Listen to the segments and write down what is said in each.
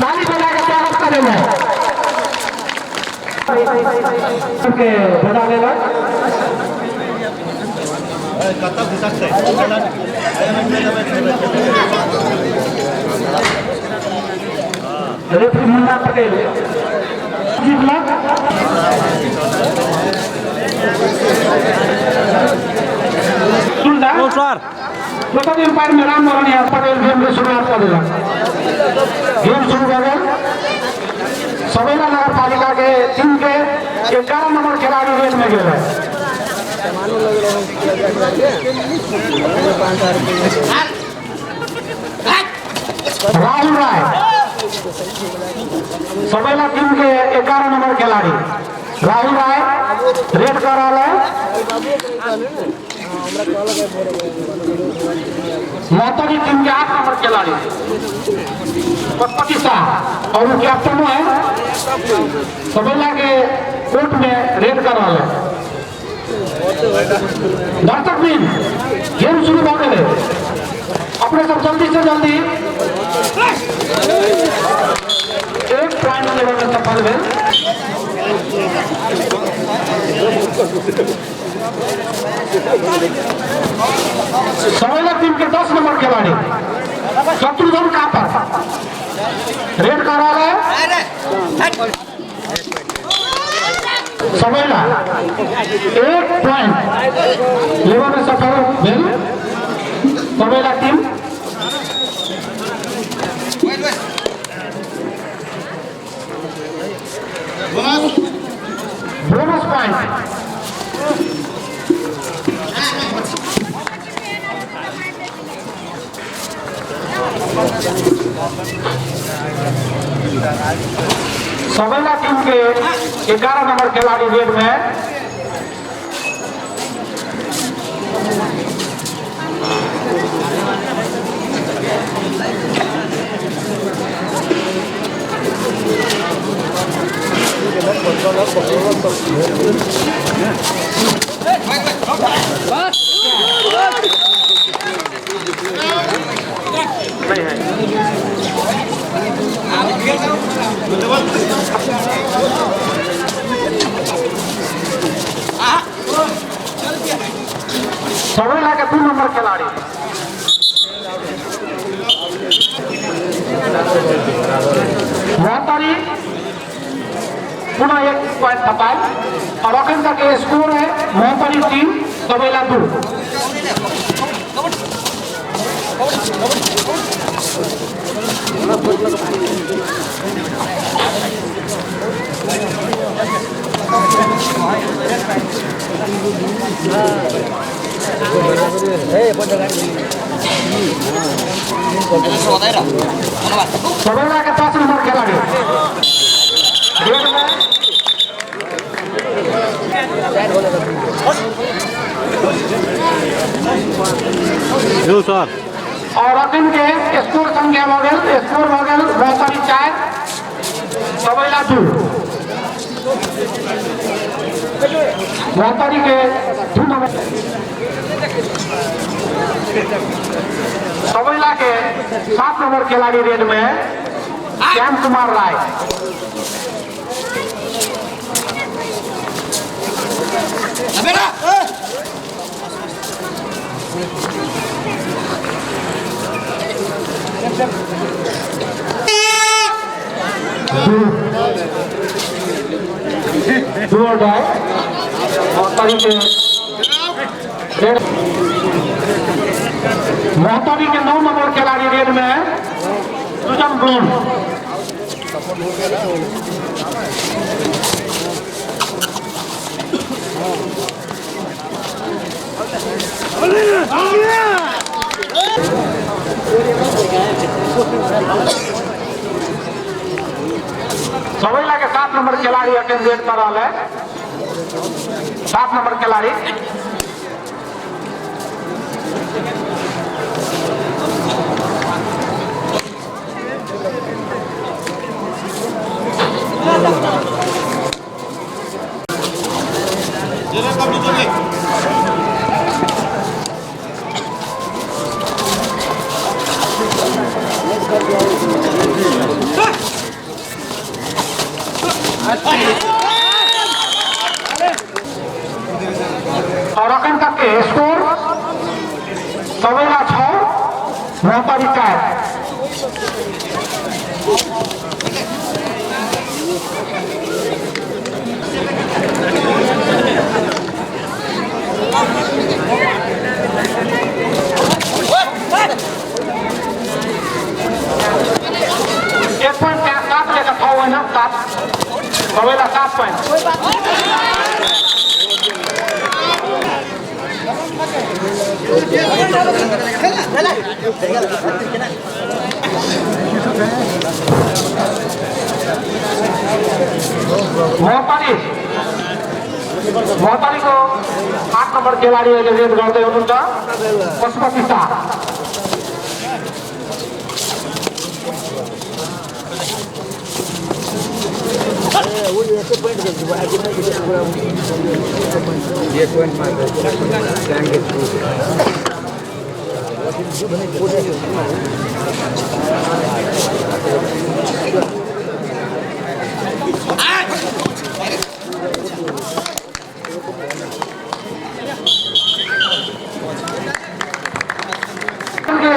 ताली बजा के स्वागत करे के बजा लेलक। रेफरी मुन्ना पटेल जीतलक। सर दोसर एम्पायर में राम मोहन यादव पटेल गेम के शुरुआत कर देलक। गेम शुरू भऽ गेल। सबैला नगर पालिका के टीम के 11 नंबर खिलाड़ी रेड में गेल है। राहुल राय सबैला टीम के 11 नंबर खिलाड़ी राहुल राय रेड कर रहा है। मोहतरी टीम के 8 नंबर खिलाड़ी पशुपति शाह और वो कैप्टन है सबैला के कोर्ट में रेड कर रहा है। दर्शक बिन गेम शुरू भऽ गेलै। अपने सब जल्दी से जल्दी एक पॉइंट लेवे में सफल भेल। सबैला टीम के 10 नंबर खिलाड़ी शत्रुघ्न कापर रेड कर रहा है। सबैला 1 पॉइंट लेवे में सफल भेल सबैला टीम। Bonus point सबैला टीम के 11 नंबर खिलाड़ी रेड में सबैला के 2 नंबर खिलाड़ी मोहतरी पुनः 1 पॉइंट थपायल और अखन तक के स्कोर है मोहतरी 3 सबैला 2। सबैला के 10 नंबर खिलाड़ी रेड में यो सर और अखन के स्कोर संख्या भऽ गेल, स्कोर भऽ गेल मोहतरी 4 सबैला 2। मोहतरी के 2 नंबर सबैला के 7 नंबर खिलाड़ी रेड में श्याम कुमार राय। दो और ढाई मोहतरी के रेड मोहतरी के 9 नंबर खिलाड़ी रेड में सुजन गोंड। सबैला के 7 नंबर खिलाड़ी अखन रेड कर रहा है। 7 नंबर खिलाड़ी के स्कोर सबैला 6, महोत्तरी 4। एक पॉइंट त्यहाँ 7 लेखा 6 होइन, 7, सबैलाई 7 पॉइन्ट। महोत्तरीको 8 नम्बर खेलाडी अहिले रेड गर्दै हुनुहुन्छ पशुपति शाह।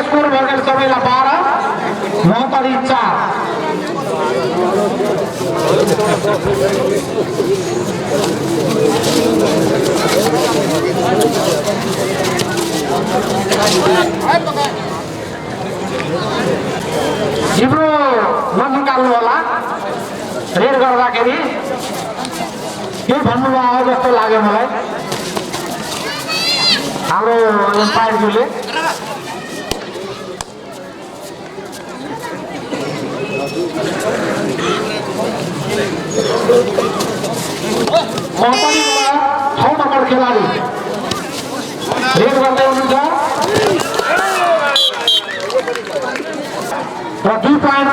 स्कोर भऽ गेल सबैला 12, महोत्तरी 4। जिब्रो ननिकाल्नु होला रेड गर्दाखेरि, के भन्नुभयो जस्तो लाग्यो मलाई हाम्रो एम्पायरज्यूले। महोत्तरीबाट 6 नम्बर खेलाडी रेड गर्दै हुनुहुन्छ र 2 पॉइन्ट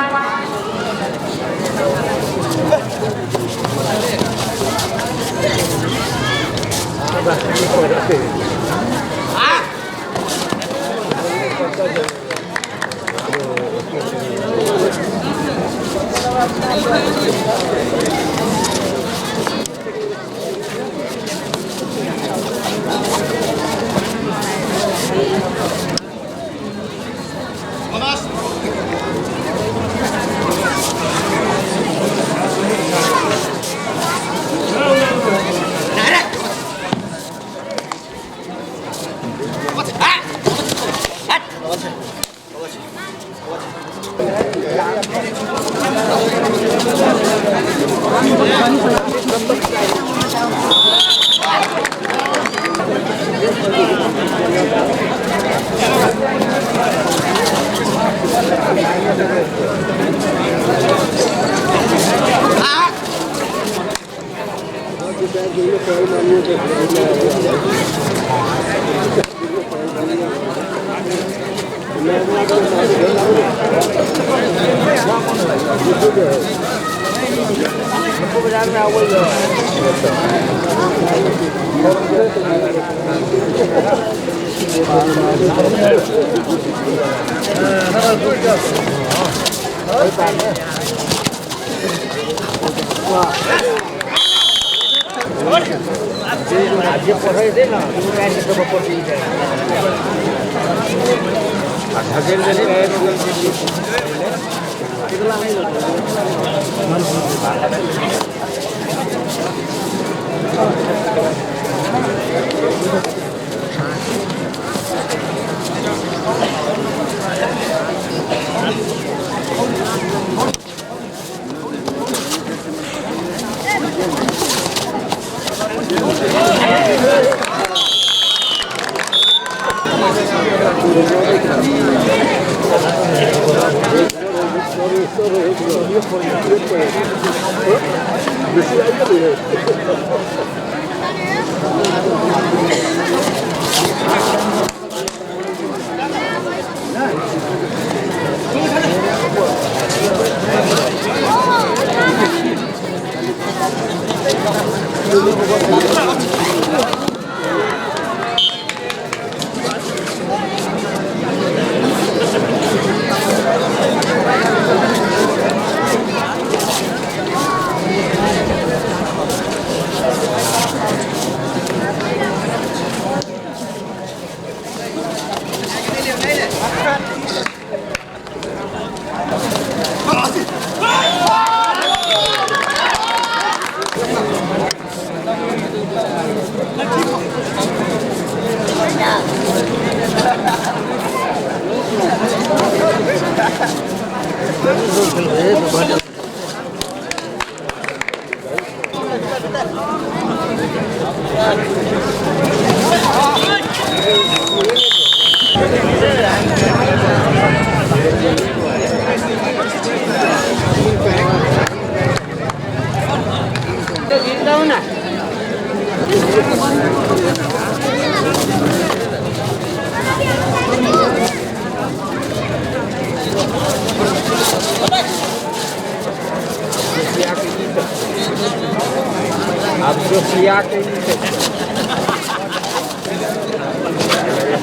आब जोशिया के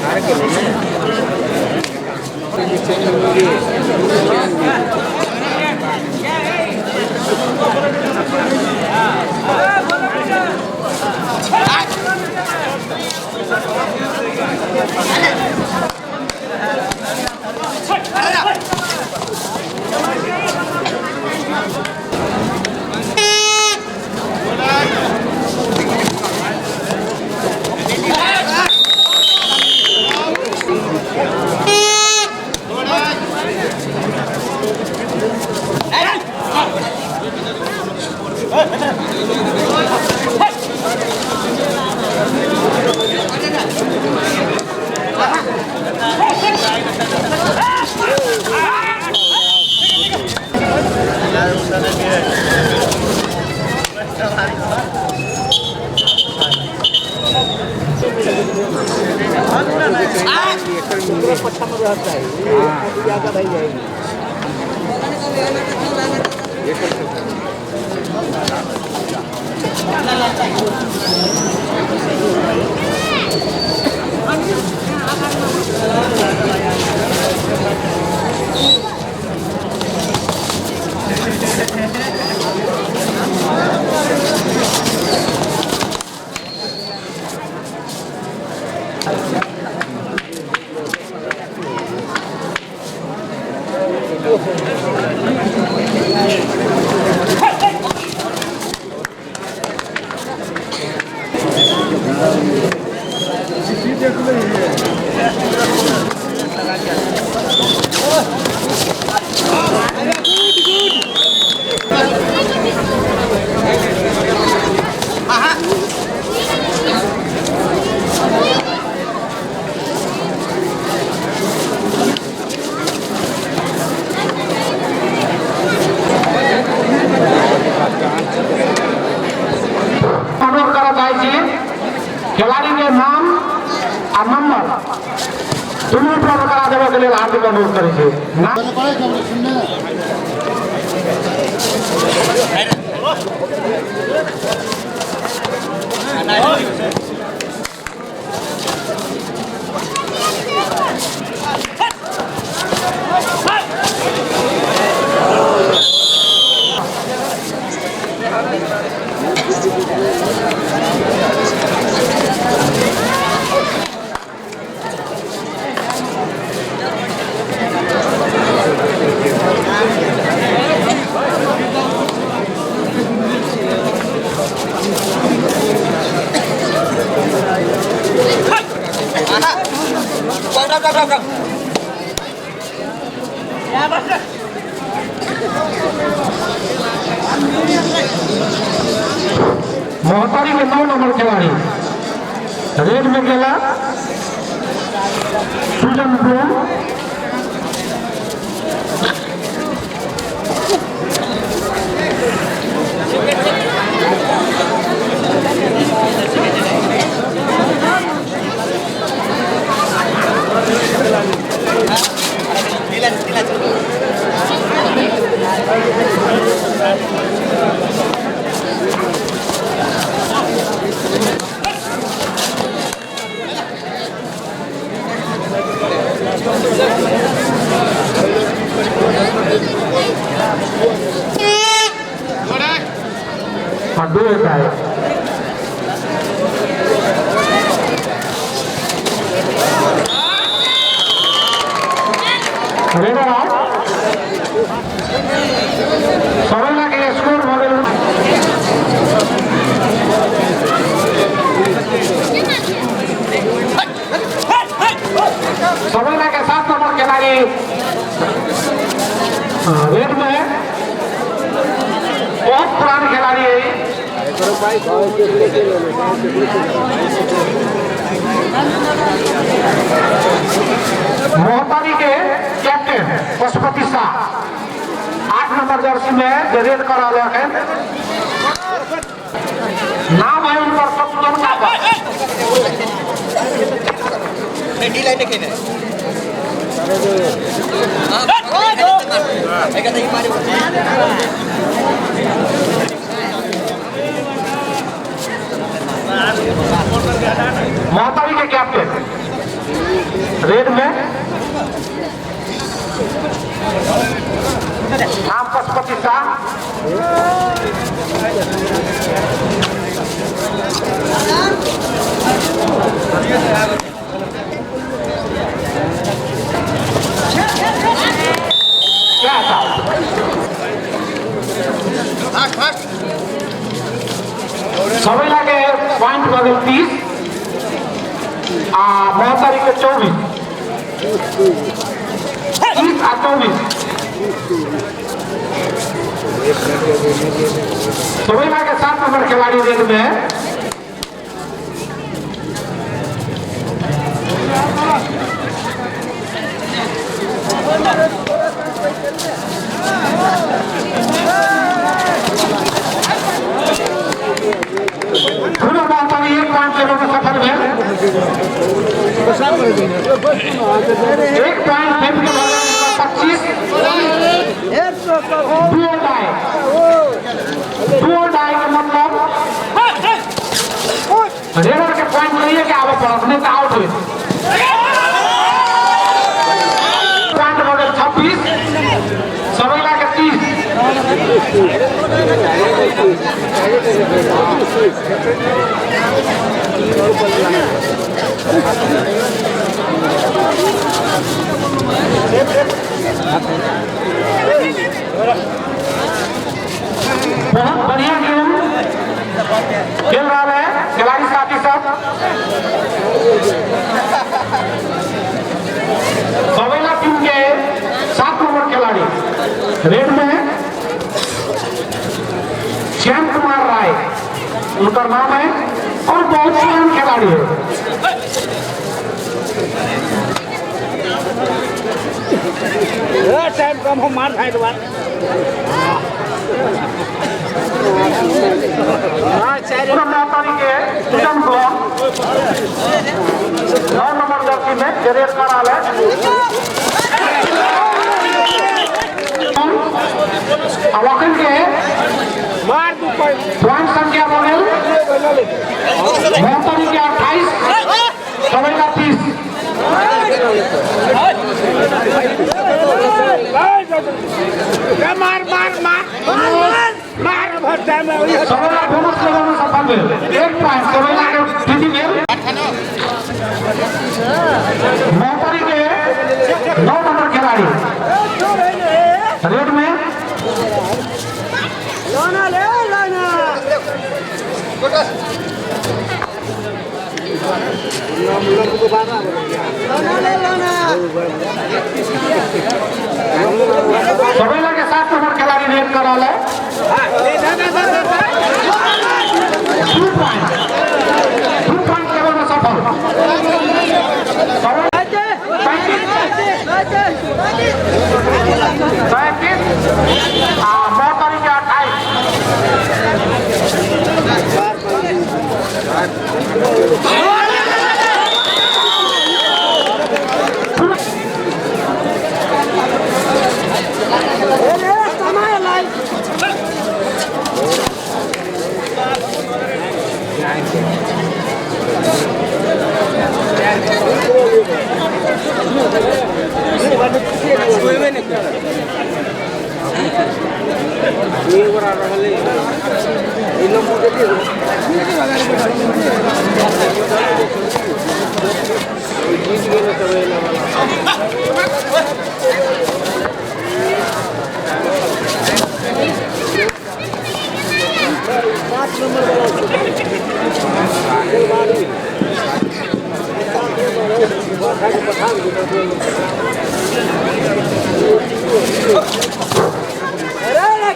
हार गेलै ने। अनुरोध करऽ चाहै छी खेलाड़ी के नाम आ नंबर दुनू उपलब्ध करा देबऽ के लेल हार्दिक अनुरोध करै छी। नाम महोत्तरी के 9 नंबर खिलाड़ी रेड में गेला सुजन ब्लू। और 2 एक है। Raider out. सरला के स्कोर भऽ गेल सरला के 7 नंबर खिलाड़ी रेड में बहुत पुरान खिलाड़ी है। मोहतारी के captain Pashupati Shah 8 number Jersey में जे रेड कर रहा है, नाम है उनकर शत्रुघ्न काका। मोहतारी के कैप्टन रेड में नाम पशुपति शाह। क्या था सबैला के पॉइंट भऽ गेल 30 आ मोहतारी के 24, 30 आ 24। सबैला के 7 नंबर खिलाड़ी रेड में पुनः मोहतारी 1 पॉइंट लेने में सफल भेल। 1 पॉइंट फेंक के 25। दो डाई के मतलब रेडर के पॉइंट लिए के आवे पड़त, नहीं तो आउट हो। पॉइंट हो गेल 26, सबैला के 30। बहुत बढ़िया गेम खेल रहा है खिलाड़ी साथी सब। सबैला टीम के 7 नंबर खिलाड़ी रेड में श्याम कुमार राय उनका नाम है और बहुत पुरान खिलाड़ी है। टाइम कम हो मार खाए दोबारा। के को 9 नंबर जर्सी में रेड कर रहा है। अब के पॉइंट संख्या हो गेल मोहतारी के 28, सबैला 30। मार मार मार मार भर टाइम सबैला बोनस लगाउन सफल भेल। 1 पॉइंट सबैला के जीति भेल। मोहतारी के 9 नंबर खिलाड़ी रेड में सबैला के 7 नंबर खिलाड़ी रेड कर रहा है। 2 पॉइंट 2 पॉइंट लेवल में सफल। 35 आ मोहतारी के 28। 5 नंबर।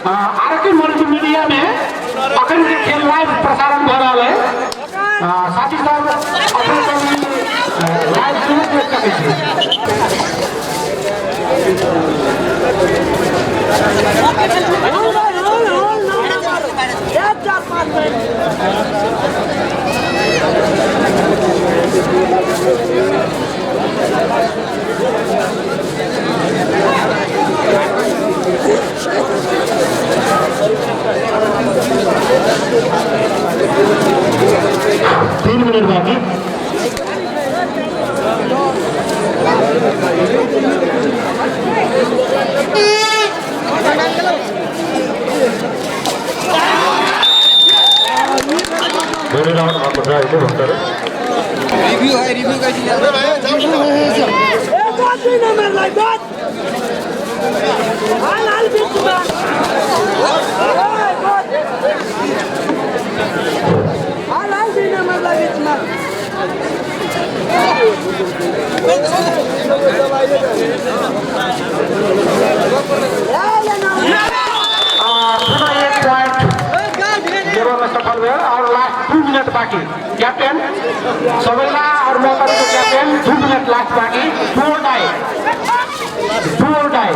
आर के मल्टीमीडिया में अखन के खेल लाइव प्रसारण भऽ रहल है। साथी सब अपने सब लाइव सेहो देख सकै छी। 3 मिनट बाकी। रिव्यू है, रिव्यू कैसे पुनः एक पॉइंट लेबऽ में सफल भेल और लास्ट 2 मिनट बाकी। कैप्टन सबैला और मोहतरी के कैप्टन 2 मिनट लास्ट बाकी। 2 और डाई, 2 और डाई।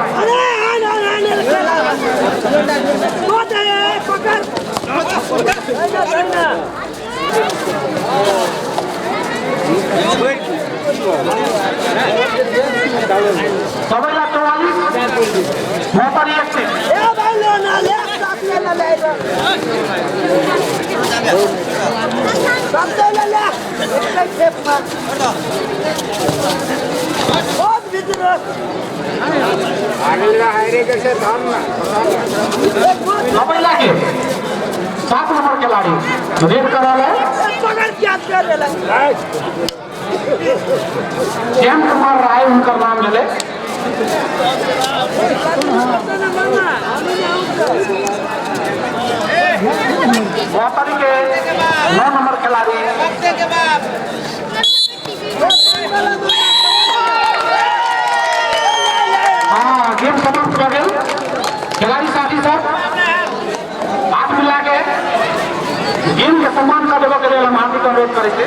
सबैला 44, मोहतरी 31। सबैला के 7 नंबर खिलाड़ी रेड कर रहा है। श्याम कुमार राय उनका नाम ले। मोहतरी के 9 नंबर खिलाड़ी हाँ गेम समाप्त भऽ गेल। खिलाड़ी साथी सब हाथ मिला के गेम के सम्मान कर देबऽ के लेल हम हार्दिक अनुरोध करै छी।